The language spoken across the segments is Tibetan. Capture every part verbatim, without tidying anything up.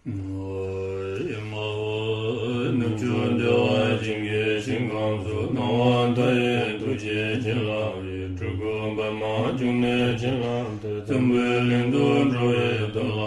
ཡ་མ་ཧོ། ནུབ་ཕྱོགས་བདེ་བ་ཅན་གྱི་ཞིང་ཁམས་སུ། སྣང་བ་མཐའ་ཡས་ཐུགས་རྗེ་བྱིན་རླབས་ཀྱིས། སྤྲུལ་སྐུ་པདྨ་འབྱུང་གནས་བྱིན་བརླབས་ཏེ། འཛམ་བུའི་གླིང་དུ་འགྲོ་བའི་དོན་ལ་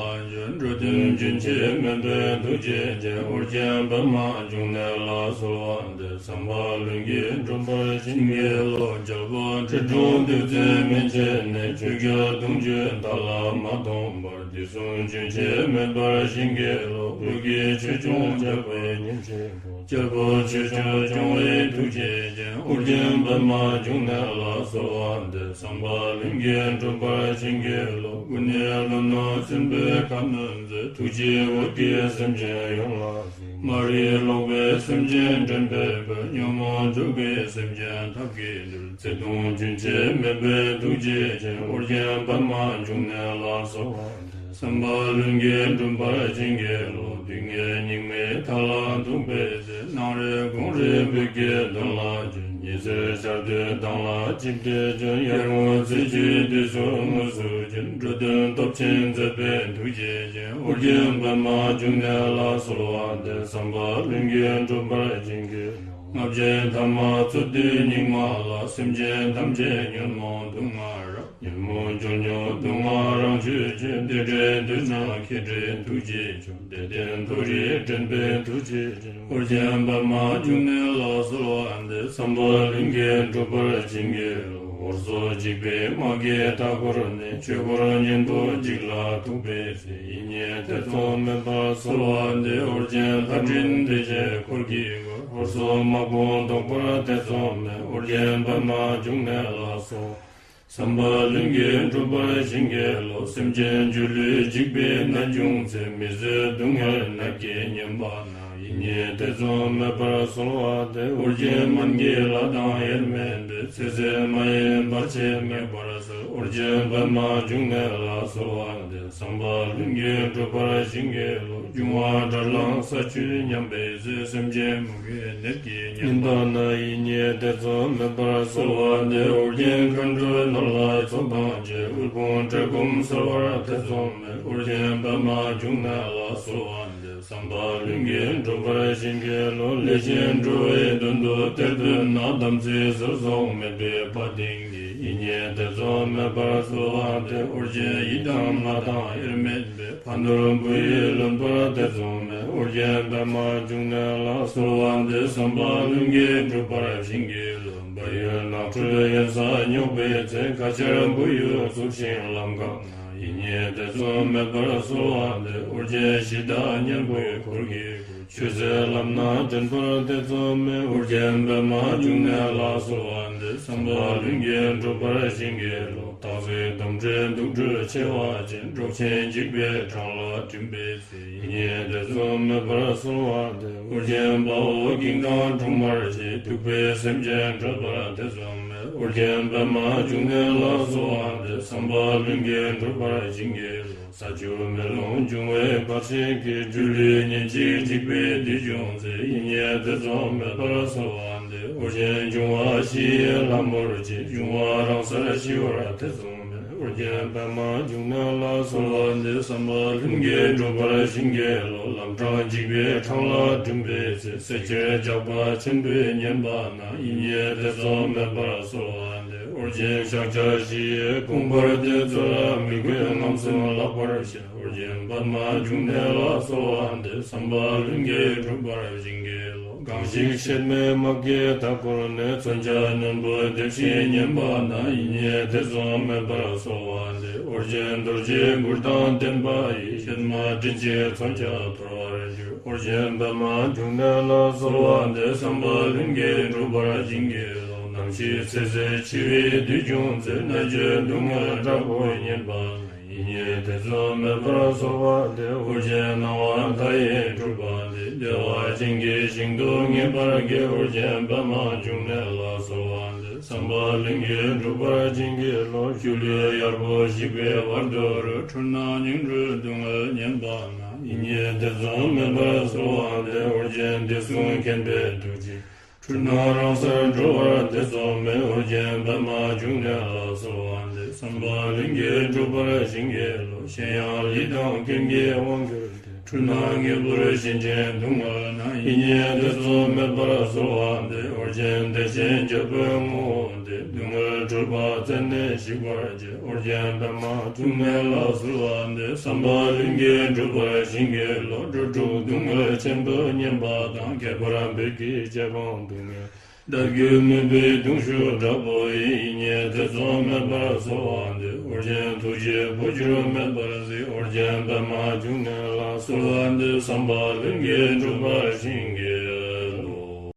འགྲོ་དོན་རྒྱུན་ཆད་མེད་པའི་ཐུགས་རྗེ་ཅན། ཨོ་རྒྱན་པདྨ་འབྱུང་གནས་ལ་གསོལ་བ་འདེབས། བསམ་པ་ལྷུན་གྱིས་འགྲུབ་པར་བྱིན་གྱིས་རློབས། རྒྱལ་པོ་ཁྲི་སྲོང་ལྡེ་བཙན་མན་ཆད་ནས། ཆོས་རྒྱལ་གདུང་བརྒྱུད་མཐའ་ལ་མ་སྟོངས་བར། དུས་གསུམ་རྒྱུན་ཆད་མེད་པར་བྱིན་གྱིས་རློབས། བོད་ཀྱི་ཆོས་སྐྱོང་ཇག་པའི་གཉེན་གཅིག་པུ། རྒྱལ་པོ་ཆོས་སྐྱོང་སྐྱོང་བའི་ཐུགས་རྗེ་ཅན། ཨོ་རྒྱན་པདྨ་འབྱུང་གནས་ལ་གསོལ་བ་འདེབས། བསམ་པ་ལྷུན་གྱིས་འགྲུབ་པར་བྱིན་གྱིས་རློབས། ཀུན་ནས་ཀླུ་ནག་སྲིན་པོའི་ཁ་གནོན་མཛད། ཐུགས་རྗེས་འོད་ཀྱིས་སེམས་ཅན་ཡོངས་ལ་གཟིགས། མ་རིག་ལོག་པའི་སེམས་ཅན་འདྲེན་པའི་དཔལ། ཉོན་མོངས་འཇུག་པའི་སེམས་ཅན་ཐབས་ཀྱིས་འདུལ། བརྩེ་གདུང་རྒྱུན་ཆད་མེད་པའི་ཐུགས་རྗེ་ཅན། ཨོ་རྒྱན་པདྨ་འབྱུང་གནས་ལ་གསོལ་བ་འདེབས། བསམ་པ་ལྷུན་གྱིས་འགྲུབ་པར་བྱིན་གྱིས་རློབས། སྡུག་བསྔལ་སྙིགས་མའི་མཐའ་ལ་ཐུག་པའི་ཚེ། སྣང་རེག་དགོངས་རེག་བོད་ཀྱི་དོན་ལ་བྱོན། ཉི་ཟེར་འཆར་སྡུད་མདངས་ལ་ཆིབས་ཏེ་བྱོན། ཡར་ངོ་ཚེས་བཅུའི་དུས་སུ་དངོས་སུ་བྱོན། འགྲོ་དོན་སྟོབས་ཆེན་མཛད་པའི་ཐུགས་རྗེ་ཅན། ཨོ་རྒྱན་པདྨ་འབྱུང་གནས་ལ་གསོལ་བ་འདེབས། བསམ་པ་ལྷུན་གྱིས་འགྲུབ་པར་བྱིན་གྱིས་རློབས། ལྔ་བརྒྱའི་ཐ་མ་འཚོ་དུས་སྙིགས་མ་ལ། སེམས་ཅན་ཐམས་ཅད་ཉོན་མོངས་དུག་ལྔ་རབ། ཉོན་མོངས་འཇོལ་ཉོག་དུག་ལྔ་རང་ཆོས་ཅན། དེ་འདྲའི་དུས་ན་མཁྱེན་བརྩེ་ཐུགས་རྗེས་བྱོན། དད་ལྡན་མཐོ་རིས་འདྲེན་པའི་ཐུགས་རྗེ་ཅན། ཨོ་རྒྱན་པདྨ་འབྱུང་གནས་ལ་གསོལ་བ་འདེབས། བསམ་པ་ལྷུན་གྱིས་འགྲུབ་པར་བྱིན་གྱིས་རློབས། ཧོར་སོག་འཇིགས་པའི་དམག་གིས་མཐའ་བསྐོར་ནས། ཆོས་འཁོར་གཉན་པོ་འཇིག་ལ་ཐུག་པའི་ཚེ། ཡིད་གཉིས་ཐེ་ཚོམ་མེད་པར་གསོལ་བ་འདེབས། ཨོ་རྒྱན་ལྷ་འདྲེ་སྡེ་བརྒྱད་འཁོར་གྱིས་བསྐོར། ཧོར་སོག་དམག་དཔུང་བཟློག་པར་ཐེ་ཚོམ་མེད། ཨོ་རྒྱན་པདྨ་འབྱུང་གནས་ལ་གསོལ། བསམ་པ་ལྷུན་གྱིས་འགྲུབ་པར་བྱིན་གྱིས་རློབས། སེམས་ཅན་སྒྱུ་ལུས་འཇིག་པའི་ནད་བྱུང་ཚེ། མི་བཟོད་སྡུག་བསྔལ་ནད་ཀྱིས་ཉེན་པ་ན། ཡིད་གཉིས་ཐེ་ཚོམ་མེད་པར་གསོལ་བ་འདེབས། ཨོ་རྒྱན་སྨན་གྱི་བླ་དང་དབྱེར་མེད་པའི། ཚེ་ཟད་མ་ཡིན་བར་ཆད་ངེས་པར་སེལ། ཨོ་རྒྱན་པདྨ་འབྱུང་གནས་ལ་གསོལ་བ་འདེབས། བསམ་པ་ལྷུན་གྱིས་འགྲུབ་པར་བྱིན་གྱིས་རློབས། འབྱུང་བ་དགྲར་ལངས་ས་བཅུད་ཉམས་པའི་ཚེ། སེམས་ཅན་མུ་གེའི་ནད་ཀྱིས་ཉེན་པ་ན། ཡིད་གཉིས་ཐེ་ཚོམ་མེད་པར་གསོལ་བ་འདེབས། ཨོ་རྒྱན་མཁའ་འགྲོའི་ནོར་ལྷ་ཚོགས་དང་བཅས། དབུལ་ཕོངས་བཀྲེས་སྐོམ་སེལ་བར་ཐེ་ཚོམ་མེད། ཨོ་རྒྱན་པདྨ་འབྱུང་གནས་ལ་གསོལ་བ་འདེབས། བསམ་པ་ལྷུན་གྱིས་འགྲུབ་པར་བྱིན་གྱིས་རློབས། ལས་ཅན་འགྲོ་བའི་དོན་དུ་གཏེར་འདོན་ན། དམ་ཚིག་ཟེར་སོགས་མེད་པའི་དཔའ་གདེང་གིས། ཡིད་གཉིས་ཐེ་ཚོམ་མེད་པར་གསོལ་བ་འདེབས། ཨོ་རྒྱན་ཡི་དམ་ལྷ་དང་དབྱེར་མེད་པའི། ཕ་ནོར་བུ་ཡིས་ལོན་པར་ཐེ་ཚོམ་མེད། ཨོ་རྒྱན་པདྨ་འབྱུང་གནས་ལ་གསོལ་བ་འདེབས། བསམ་པ་ལྷུན་གྱིས་འགྲུབ་པར་བྱིན་གྱིས་རློབས། བལ་ཡུལ་ནགས་ཁྲོད་གཡན་ས་སྙོགས་པའི་ཚེ། ཁ་ཆར་བུ་ཡུག་འཚུབས་ཤིང་ལམ་འགག་ན། ཡིད་གཉིས་ཐེ་ཚོམ་མེད་པར་གསོལ་བ་འདེབས། ཨོ་རྒྱན་གཞི་བདག་གཉན་པོའི་འཁོར་གྱིས་བསྐོར། ཆོས་ཟེར་ལམ་སྣ་འདྲེན་པར་ཐེ་ཚོམ་མེད། ཨོ་རྒྱན་པདྨ་འབྱུང་གནས་ལ་གསོལ་བ་འདེབས། བསམ་པ་ལྷུན་གྱིས་འགྲུབ་པར་བྱིན་གྱིས་རློབས། སྟག་གཟིག་དོམ་དྲེད་དུག་སྦྲུལ་མཆེ་བ་ཅན། འབྲོག་ཆེན་འཇིགས་པའི་འཕྲང་ལ་འགྲིམ་པའི་ཚེ། ཡིད་གཉིས་ཐེ་ཚོམ་མེད་པར་གསོལ་བ་འདེབས། ཨོ་རྒྱན་དཔའ་བོ་ཀིང་དང་ཁྲོ་དམར་བཅས། གདུག་པའི་སེམས་ཅན་སྐྲོད་པར་ཐེ་ཚོམ་མེད། ཨོ་རྒྱན་པདྨ་འབྱུང་གནས་ལ་གསོལ་བ་འདེབས། བསམ་པ་ལྷུན་གྱིས་འགྲུབ་པར་བྱིན་གྱིས་རློབས། ས་ཆུ་མེ་རླུང་འབྱུང་བའི་བར་ཆད་ཀྱིས། སྒྱུ་ལུས་ཉིན་གཅིག་འཇིག་པའི་དུས་བྱུང་ཚེ། ཡིད་གཉིས་ཐེ་ཚོམ་མེད་པར་གསོལ་བ་འདེབས། ཨོ་རྒྱན་འབྱུང་བ་བཞི་ཡི་ལྷ་མོར་བཅས། འབྱུང་བ་རང་སར་ཞི་བར་ཐེ་ཚོམ་མེད། ཨོ་རྒྱན་པདྨ་འབྱུང་གནས་ལ་གསོལ་བ་འདེབས། བསམ་པ་ལྷུན་གྱིས་འགྲུབ་པར་བྱིན་གྱིས་རློབས། ལམ་འཕྲང་འཇིགས་པའི་འཕྲང་ལ་འགྲིམ་པའི་ཚེ། བསད་ཁྱེར་ཇག་པ་ཆེན་པོས་ཉེན་པ་ན། ཡིད་གཉིས་ཐེ་ཚོམ་མེད་པར་གསོལ་བ་འདེབས། ཨོ་རྒྱན་ཕྱག་རྒྱ་བཞི་ཡི་དགོངས་པར་ལྡན། ཚུར་ལ་མི་གུས་ངན་སོང་ལག་པར་བཞག། ཨོ་རྒྱན་པདྨ་འབྱུང་གནས་ལ་གསོལ་བ་འདེབས། བསམ་པ་ལྷུན་གྱིས་འགྲུབ་པར་བྱིན་གྱིས་རློབས། གང་ཞིག་གཤེད་མའི་དམག་གིས་མཐའ་བསྐོར་ནས། མཚོན་ཆ་རྣོན་པོས་འདེབས་ཤིང་ཉེན་པ་ན། ཡིད་གཉིས་ཐེ་ཚོམ་མེད་པར་གསོལ་བ་འདེབས། ཨོ་རྒྱན་རྡོ་རྗེའི་གུར་དང་ལྡན་པ་ཡིས། གཤེད་མ་མགྲིན་གཅིག་མཚོན་ཆ་དོར་བར་འགྱུར། ཨོ་རྒྱན་པདྨ་འབྱུང་གནས་ལ་གསོལ་བ་འདེབས། བསམ་པ་ལྷུན་གྱིས་འགྲུབ་པར་བྱིན་གྱིས་རློབས། ནམ་ཞིག་ཚེ་ཟད་འཆི་བའི་དུས་བྱུང་ཚེ། མནར་གཅོད་སྡུག་བསྔལ་དྲག་པོས་ཉེན་པ་ན། ཡིད་གཉིས་ཐེ་ཚོམ་མེད་པར་གསོལ་བ་འདེབས། ཨོ་རྒྱན་སྣང་བ་མཐའ་ཡས་སྤྲུལ་པ་འདི། བདེ་བ་ཅན་གྱི་ཞིང་དུ་ངེས་པར་སྐྱེ། ཨོ་རྒྱན་པདྨ་འབྱུང་གནས་ལ་གསོལ་བ་འདེབས། བསམ་པ་ལྷུན་གྱིས་འགྲུབ་པར་བྱིན་གྱིས་རློབས། སྒྱུ་ལུས་གཡར་པོ་ཞིག་པའི་བར་དོ་རུ། འཁྲུལ་སྣང་ཉིང་འཁྲུལ་སྡུག་བསྔལ་ཉེན་པ་ན། ཡིད་གཉིས་ཐེ་ཚོམ་མེད་པར་གསོལ་བ་འདེབས། ཨོ་རྒྱན་བདེ་སྲུང་མཁྱེན་པའི་ཐུགས་རྗེས། འཁྲུལ་སྣང་རང་སར་གྲོལ་བར་ཐེ་ཚོམ་མེད། ཨོ་རྒྱན་པདྨ་འབྱུང་གནས་ལ་གསོལ་བ་འདེབས། བསམ་པ་ལྷུན་གྱིས་འགྲུབ་པར་བྱིན་གྱིས་རློབས། གཞན་ཡང་ལུས་དང་ཀུན་གྱིས་དབང་བསྒྱུར་ཏེ། འཁྲུལ་སྣང་ངེས་པར་ཞེན་ཅིང་སྡུག་བསྔལ་ན། ཡིད་གཉིས་ཐེ་ཚོམ་མེད་པར་གསོལ་བ་འདེབས། ཨོ་རྒྱན་བདེ་ཆེན་རྒྱལ་པོའི་ངོ་བོ་སྟེ། སྡུག་བསྔལ་འཁྲུལ་པ་རྩད་ནས་ཞིག་པར་བྱེད། ཨོ་རྒྱན་པདྨ་འབྱུང་གནས་ལ་གསོལ་བ་འདེབས། བསམ་པ་ལྷུན་གྱིས་འགྲུབ་པར་བྱིན་གྱིས་རློབས། འགྲོ་དྲུག་སྡུག་བསྔལ་ཆེན་པོས་ཉེན་པ་དང་། ཁྱད་པར་བོད་ཀྱི་རྗེ་འབངས་སྡུག་བསྔལ། བདག་རྒྱུད་མུན་པའི་གདུང་ཤུགས་དྲག་པོ་ཡིས། ཡིད་གཉིས་ཐེ་ཚོམ་མེད་པར་གསོལ་བ་འདེབས། ཨོ་རྒྱན་ཐུགས་རྗེས་འཕོ་འགྱུར་མེད་པར་གཟིགས། ཨོ་རྒྱན་པདྨ་འབྱུང་གནས་ལ་གསོལ་བ་འདེབས། བསམ་པ་ལྷུན་གྱིས་འགྲུབ་པར་བྱིན་གྱིས་